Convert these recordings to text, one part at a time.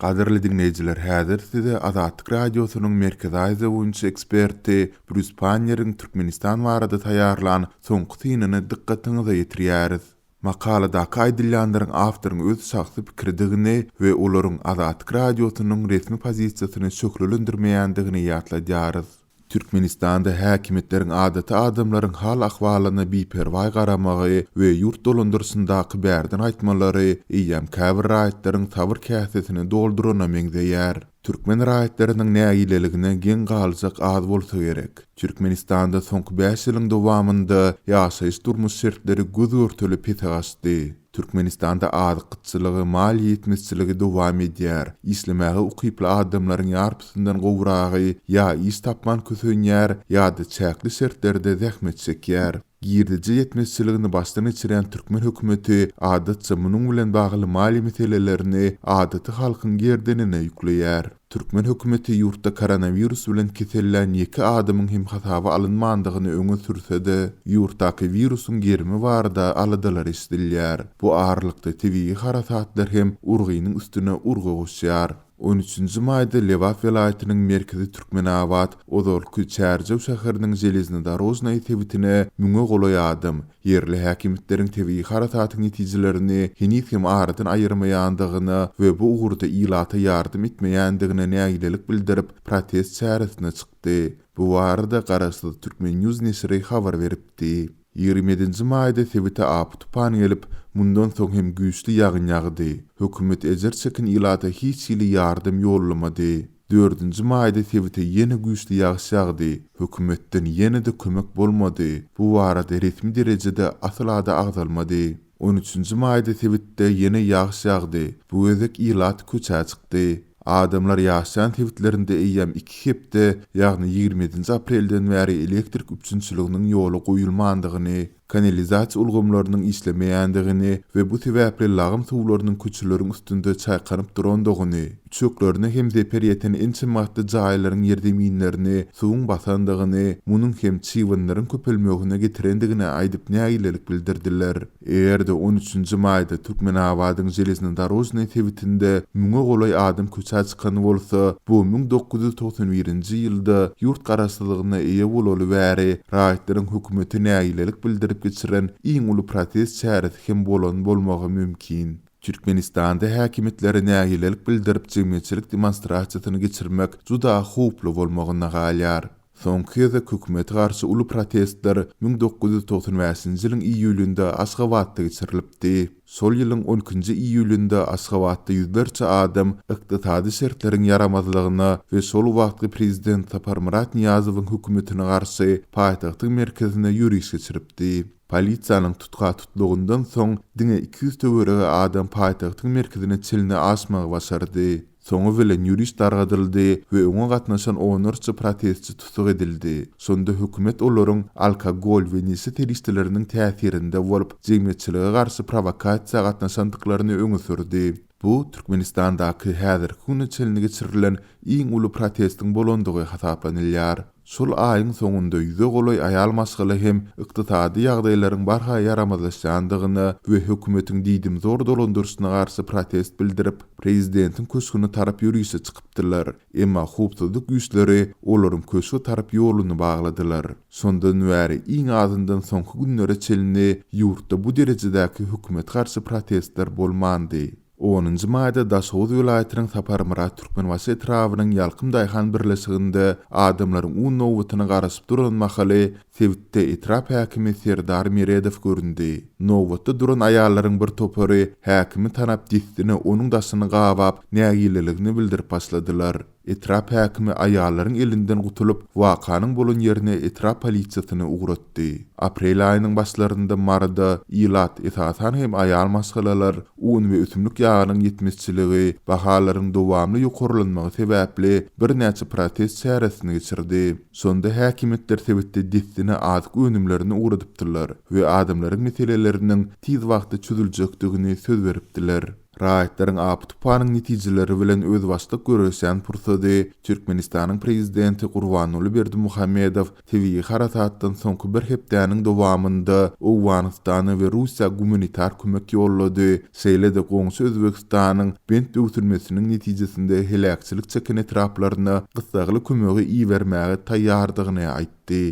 Gadyrly diňleýjiler, häzir size Azatlyk Radiosynyň Merkezi Aziýa boýunça eksperti Brýus Panneriň Türkmenistan barada taýýarlan soňky synyny dykgatyňyza ýetirýäris. Makaladaky aýdylýanlaryň awtoryň öz şahsy pikiridigini we olaryň Azatlyk Radiosynyň resmi pozisiýasyny şöhlelendirmeýändigini ýatladýarys. Türkmenistanda häkimiýetleriň adaty adamlaryň hal-ahwalyna biperwaý garamagy we ýurt dolandyryşyndaky bärden gaýtmalary eýýäm käbir raýatlaryň sabyr käsesini doldurana meňzeýär. Türkmen raýatlarynyň nägileligine geň galjak az bolsa gerek. Türkmenistanda soňky bäş ýylyň dowamynda ýaşaýyş-durmuş şertleri göz-görtele pese gaçdy. Türkmenistanda azyk gytçylygy, maliýe ýetmezçiligi dowam edýär. Işlemäge ukyply adamlaryň ýarpysyndan gowragy ýa iş tapman kösenýär, ýa-da çäkli şertlerde zähmet çekýär. Girdeji ýetmezçiligini başdan geçirýän türkmen hökümeti adatça munuň bilen bagly maliýe meselelerini adaty halkyň gerdenine ýükleýär. Türkmen hökümeti ýurtda koronawirus bilen kesellän ýeke adamyň hem hasaba alynmandygyny öňe sürse-de, ýurtdaky wirusyň gerimi barada aladalar eşidilýär. Bu aralykda tebigy harasatlar hem urgynyň üstüne urgy goşýar. On üçünji maýda Lebap welaýatynyň merkezi Türkmenabat, ozalky Çärjew şäheriniň Železnodorožnoý sebitine müňe golaý adam, Ýerli häkimiýetleriň tebigy harasatyň netijelerini heniz hem aradan aýyrmaýandygyna we bu ugurda ilata ýardam etmeýändigine nägilelik bildirip, protest çäresine çykdy. Bu barada garaşsyz Turkmen News neşiri habar beripdi. 27 nji maýda sebite apy-tupan gelip, mundan soň hem güýçli ýagyn ýagdy. Hökümet ejir çeken ilata hiç hili ýardam ýollamady. Dördünji maýda sebite ýene güýçli ýagyş ýagdy. Hökümetden ýene-de kömek bolmady. Bu barada resmi derejede asyl-da agzalmady. On üçünji maýda sebitde ýene ýagyş ýagdy. Bu gezek ilat köçä çykdy. Adamlar ýaşaýan sebitlerinde eýýäm iki hepde, ýagny 27 nji aprelden bäri elektrik üpjünçiliginiň ýola goýulmandygyny, kanalizasiýa ulgamlarynyň işlemeýändigini we bu sebäpli lagym suwlarynyň köçeleriň üstünde çaýkanyp durandygyny, üçeklerine hem zeper ýeten ençeme gatly jaýlaryň ýerzeminlerini suwuň basandygyny, munuň hem çybynlaryň köpelmegine getirendigini aýdyp nägilelik bildirdiler. Eger-de on üçünji maýda Türkmenabadyň Železnodorožnyý sebitinde müňe golaý adam köçä çykan bolsa, bu 1991-nji ýylda ýurt garaşsyzlygyna eýe bolaly bäri raýatlaryň hökümete nägilelik bildirip geçiren iň uly protest çäresi hem bolan bolmagy mümkin. Türkmenistanda häkimiýetlere nägilelik bildirip jemgyýetçilik demonstrasiýasyny geçirmek juda howply bolmagynda galýar. Soňky gezek hökümete garşy uly protestler 1995-nji ýylyň iýulynda Aşgabatda geçirilipdi. Şol ýylyň on ikinji iýulynda Aşgabatda ýüzlerçe adam ykdysady şertleriň ýaramazlygyna we şol wagtky prezident Saparmyrat Nyýazowyň hökümetine garşy paýtagtyň merkezine ýöriş geçiripdi. Polisiýanyň tutha-tutlugyndan soň diňe 200 töweregi adam paýtagtyň merkezine çenli aşmagy başardy. Soňy bilen ýöriş dargadyldy we oňa gatnaşan onlarça protestçi tussag edildi. Şonda hökümet olaryň alkogol we neşe serişdeleriniň täsirinde bolup, jemgyýetçilige garşy prowokasiýa gatnaşandyklaryny öňe sürdi. Bu Türkmenistandaky häzirki güne çenli geçirilen iň uly protestiň bolandygy hasaplanylýar. Şol aýyň soňunda ýüze golaý aýal maşgala hem ykdysady ýagdaýlaryň barha ýaramazlaşýandygyna we hökümetiň diýdimzor dolandyryşyna garşy protest bildirip, prezidentiň köşgüne tarap ýörişe çykypdylar. Emma howpsuzlyk güýçleri olaryň köşge tarap ýoluny bagladylar. Şondan bäri iň azyndan soňky günlere çenli ýurtda bu derejedäki hökümete garşy protestler bolmandy. Onunjy maýda Daşoguz welaýatynyň Saparmyrat Türkmenbaşy etrabynyň Ýalkym daýhan birleşiginde adamlaryň un nobatyna garaşyp duran mahaly sebitde etrap häkimi Serdar Meredow göründi. Nobatda duran aýallaryň bir topary häkimi tanap dessine onuň daşyny gabap, nägileligini bildirip başladylar. Etrap häkimi aýallaryň elinden gutulyp, wakanyň bolan ýerine etrap polisiýasyny ugratdy. Aprel aýynyň başlarynda Maryda ilat, esasan hem aýal maşgalalar un we ösümlik ýagynyň ýetmezçiligi, bahalaryň dowamly ýokarlanmagy sebäpli birnäçe protest çäresini geçirdi. Şonda häkimiýetler sebitde dessine azyk önümlerini ugradypdylar we adamlaryň meseleleriniň tiz wagtda çözüljekdigini söz beripdiler. Raýatlaryň apy-tupanyň netijeleri bilen özbaşdak göreşýän pursady Türkmenistanyň Prezidenti Gurbanguly Berdimuhamedow tebigy harasatdan soňky bir hepdäniň dowamynda Owganystana we Russiýa gumanitar kömek ýollady, şeýle-de goňşy Özbegistanyň bent böwsülmesiniň netijesinde heläkçilik çeken etraplaryna gyssagly kömegi ibermäge taýýardygyny aýtdy.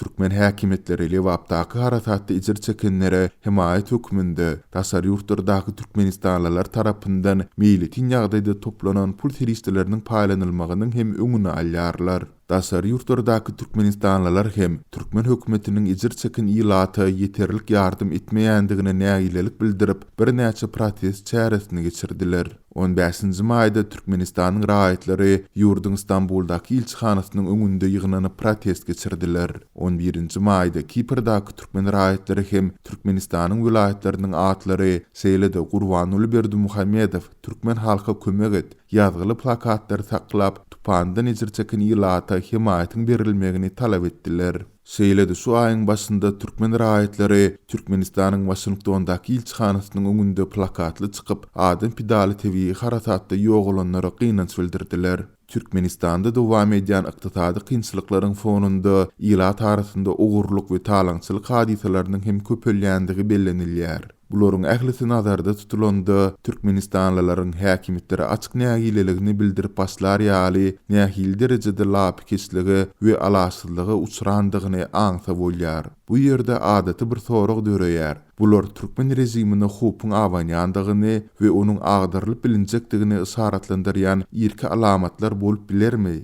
Türkmen häkimiýetleri Lebapdaky harasatda ejir çekenlere hemaýat hökmünde daşary ýurtlardaky türkmenistanlylar tarapyndan meýletin ýagdaýda toplanan pul serişdeleriniň paýlanylmagynyň hem öňüni alýarlar. Daşary ýurtlardaky türkmenistanlylar hem türkmen hökümetiniň ejir çeken ilata ýeterlik ýardam etmeýändigine nägilelik bildirip, birnäçe protest çäresini geçirdiler. On bäşinji maýda Türkmenistanyň raýatlary ýurduň Stambuldaky ilçihanasynyň öňünde ýygnanyp protest geçirdiler. On birinji maýda Kiprdaky türkmen raýatlary hem Türkmenistanyň welaýatlarynyň atlary, şeýle-de Gurbanguly Berdimuhamedow, Türkmen halka kömek et! ýazgyly plakatlary saklap, tupandan ejir çeken ilata hemaýatyň berilmegini talap etdiler. Şeýle-de şu aýyň başynda türkmen raýatlary Türkmenistanyň Waşingtondaky ilçihanasynyň öňünde plakatly çykyp, adam pidaly tebigy harasatda ýogalanlara gynanç bildirdiler. Türkmenistanda dowam edýän ykdysady kynçylyklaryň fonunda ilat arasynda ogurlyk we talaňçylyk hadysalarynyň hem köpelýändigi bellenilýär. Bularyň ählisi nazarda tutulanda, türkmenistanlylaryň häkimiýetlere açyk nägileligini bildirip başlar ýaly nähili derejede lapykeçlige we alaçsyzlyga uçrandygyny aňsa bolýar. Bu ýerde adaty bir sorag döreýär, bular türkmen režimine howpuň abanýandygyny we onuň agdarylyp bilinjekdigini yşaratlandyrýan irki alamatlar bolup bilermi?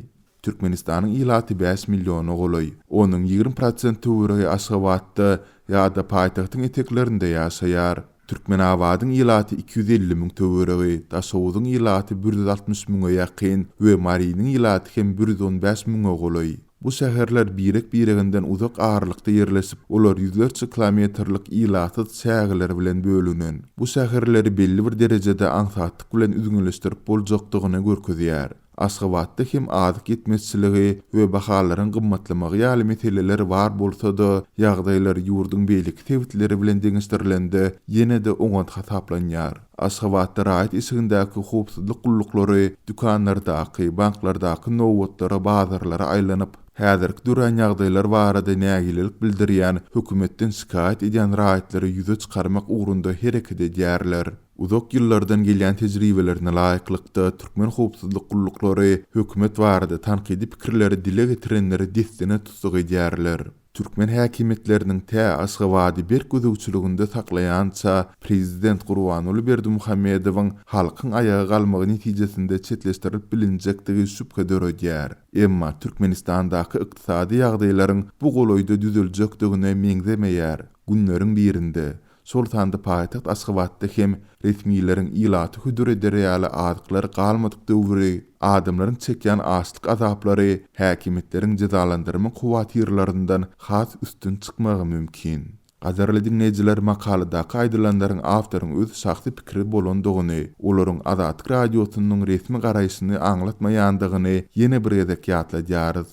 Türkmenistanyň ilaty bäş milliona golaý. Onuň 20 prosent töweregi Aşgabatda ýa-da paýtagtyň eteklerinde ýaşaýar. Türkmenabadyň ilaty 250 müň töweregi, Daşoguzyň ilaty 160 müňe ýakyn we Marynyň ilaty hem 115 müňe golaý. Bu şäherler birek-bireginden uzak aralykda ýerleşip, olar ýüzlerçe kilometrlik ilatsyz çägeler bilen bölünen. Bu şäherleri belli bir derejede aňsatlyk bilen üzňeleşdirip boljakdygyny görkezýär. Aşgabatda hem azyk ýetmezçiligi we bahalaryň gymmatlamagy ýaly meseleler bar bolsa-da, ýagdaýlar ýurduň beýleki sebitleri bilen deňeşdirilende ýene-de oňat hasaplanýar. Aşgabatda raýat eşigindäki howpsuzlyk gulluklary dükanlardaky, banklardaky nobatlara, bazarlara aýlanyp, häzirki dörän ýagdaýlar barada nägilelik bildirýän, hökümetden şikaýat edýän raýatlary ýüze çykarmak ugrunda hereket edýärler. Uzak ýyllardan gelýän tejribelerine laýyklykda, türkmen howpsuzlyk gulluklary hökümet barada tankydy pikirleri dile getirenleri dessine tussag edýärler. Türkmen häkimiýetleriniň tä Aşgabady berk gözegçiliginde saklaýança, prezident Gurbanguly Berdimuhamedowyň halkyň aýaga galmagy netijesinde çetleşdirilip bilinjekdigi şübhe döredýär. Emma Türkmenistandaky ykdysady ýagdaýlaryň bu golaýda düzeljekdigine meňzemeýär. Günleriň birinde, Şol sanda paýtagt Aşgabatda hem resmileriň ilaty hödür eder ýaly azyklary galmadyk döwri, adamlaryň çekýän açlyk azaplary häkimiýetleriň jezalandyrmak howatyrlaryndan has üstün çykmagy mümkin. Gadyrly diňleýjiler makaladaky aýdylanlaryň awtoryň öz şahsy pikiri bolandygyny, olaryň Azatlyk Radiosynyň resmi garaýşyny aňlatmaýandygyny ýene bir gezek ýatladýarys.